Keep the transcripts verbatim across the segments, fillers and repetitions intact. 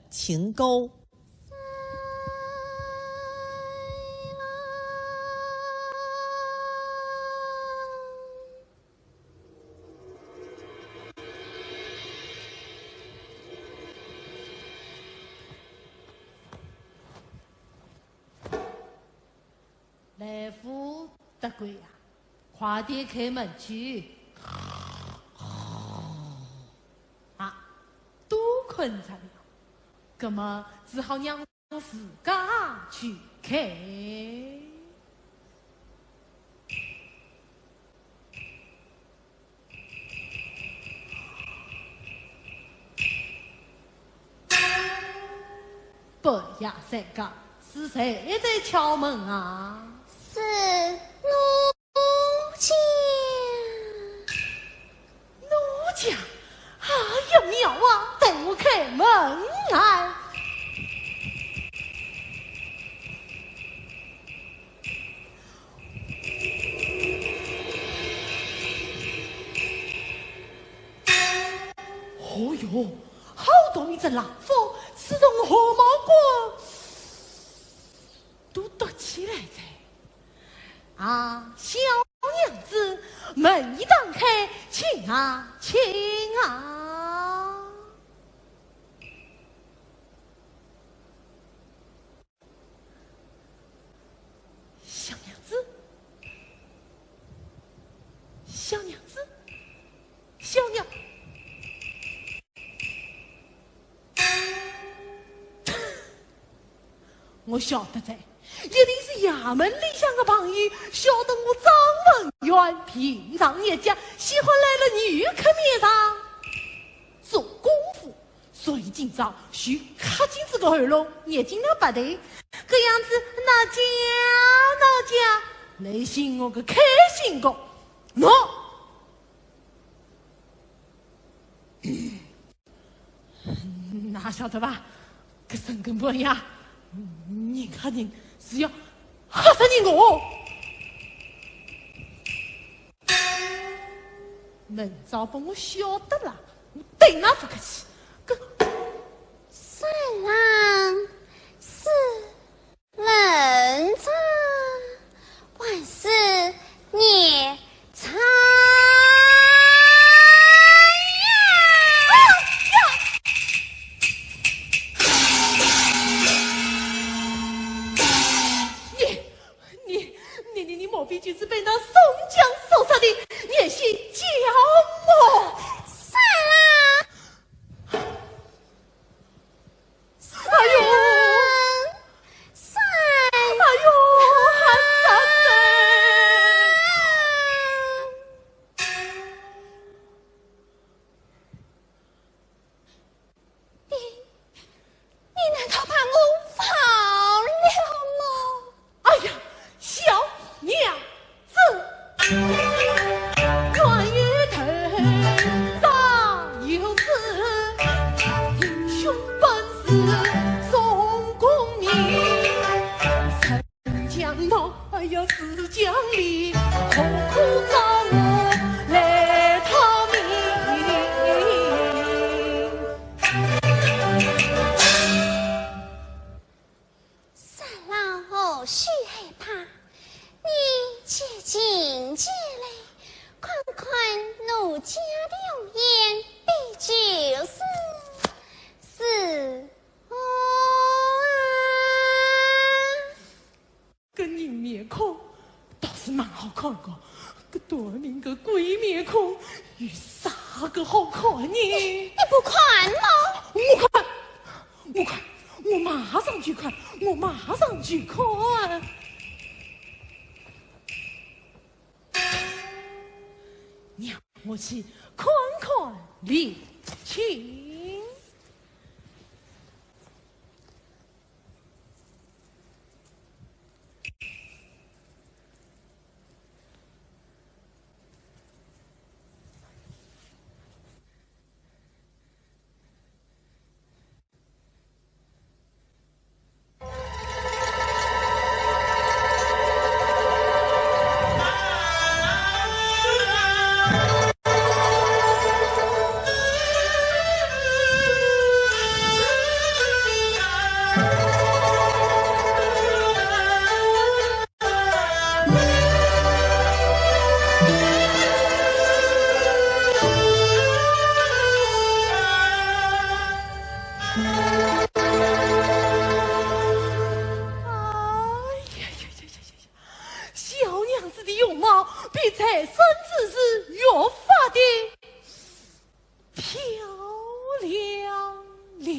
情歌。 来福德贵呀，快点开门去。啊，都困着了，葛么只好让自家去开。 半夜三更，是谁在敲门啊？是奴家。奴家？哎呀，妙啊，待我开门来。 哦哟，好大一阵冷风，吹得我汗毛管都立起来哉。啊，小娘子，门已打开，请啊，请啊。 小娘子，小娘子，小娘，我晓得哉，一定是衙门里向的朋友，晓得我张文远平常日脚喜欢来了女客面上做功夫， 所以今朝就卡紧仔个喉咙，捏紧了鼻头，搿样子哪哼哪哼来寻我个开心个。喏，哪晓得伐？搿深更半夜，人吓人是要吓煞人个哦。 明朝拨我晓得了，我对伊勿客气。搿三郎是冷着，还是热着呀？哎呀！ 你，你，你，你莫非就是被那宋江所杀的严姓焦某？三郎！哎呦！三郎！哎呦，喊啥子？ 你，你难道把我忘了么？哎呀，小娘子！冤有头，债有主，英雄本是宋公明。 江南，哎呀，是江里，苦苦找我来逃命。三郎何须害怕，你且进前来，看看奴家的容颜，必就是是我啊。 搿人面孔倒是蛮好看个，搿短命个鬼面孔有啥个好看呢？你不看吗？我看，我看，我马上去看，我马上去看。让我去看看李靖。哎呀呀呀呀呀！小娘子的容貌比在生之时越发的漂亮了。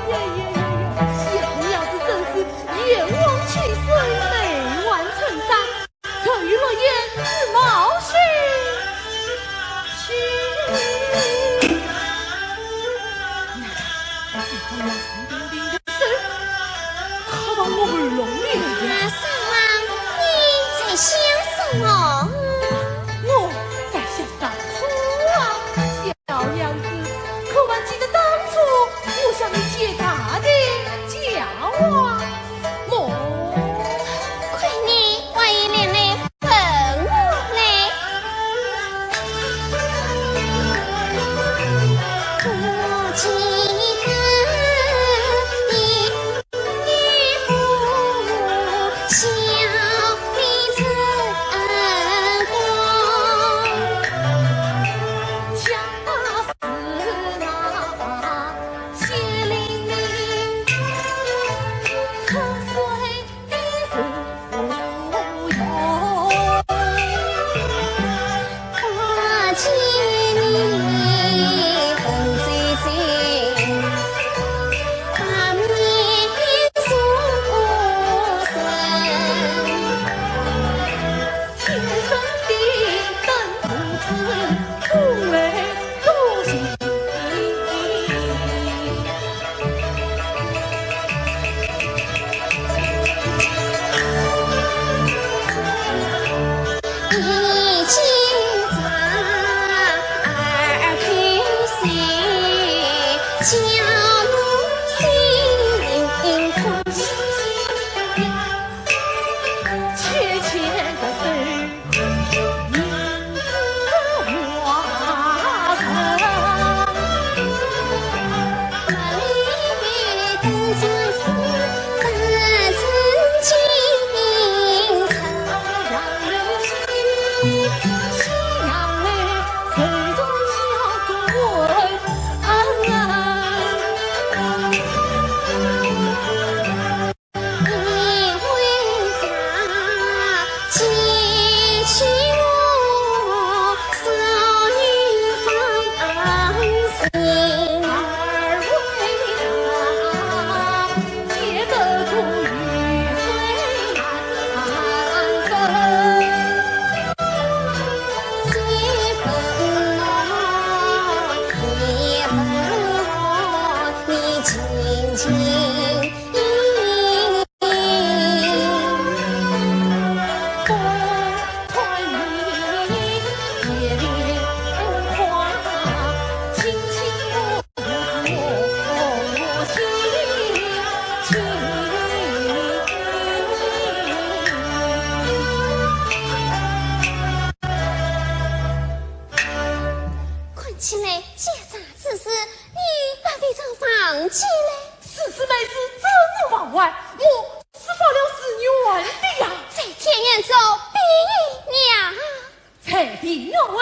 哎呀呀呀呀，小娘子真是愿望秋收，美梦成真，沉鱼落雁，自茂盛。那，这个冷冰冰的手，靠到我喉咙里来了。啊，三郎，你在想什么？我在想大哭啊，小娘子，可还记得当初我向你借茶的佳话么？亏你还有脸来问我嘞！我记得你 看起来，借茶之事，你把这茶忘记了。世事难料，怎能忘怀？我是发了誓愿的呀。在天愿作比翼鸟。在害的岳父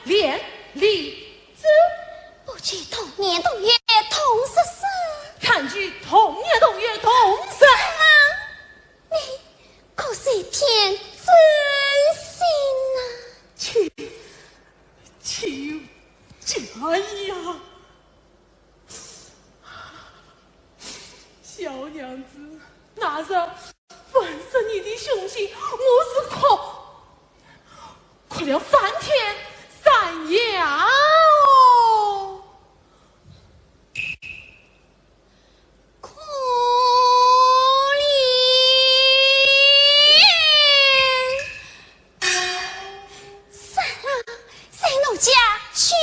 连理子。不及同年同月同日生。看及同年同月同日生。你可是一片真心啊。岂，岂有假意啊？ 小娘子，那日问着你的凶信，我是哭，哭了三天三夜啊！哦，可怜。 算了，随奴家去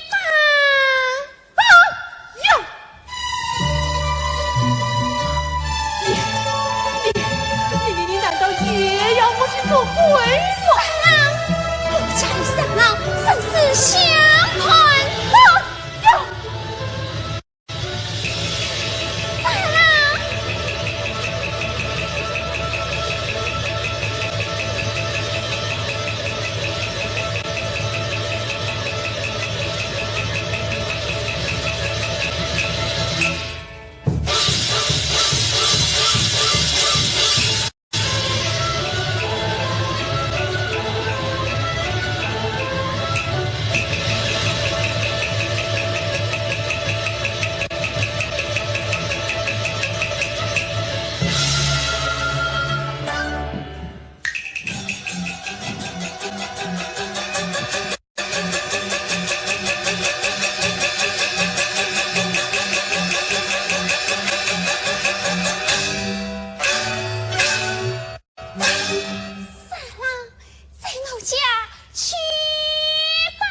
吧。啊呀！你，你，你，你，你难道也要我去做鬼吗？算了，奴家与三郎生死相看。啊呀！ 三郎，随奴家去吧。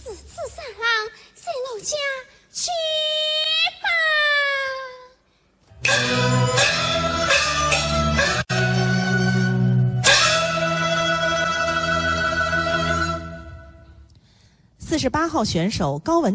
如此三郎，随奴家去吧。 四十八号选手高文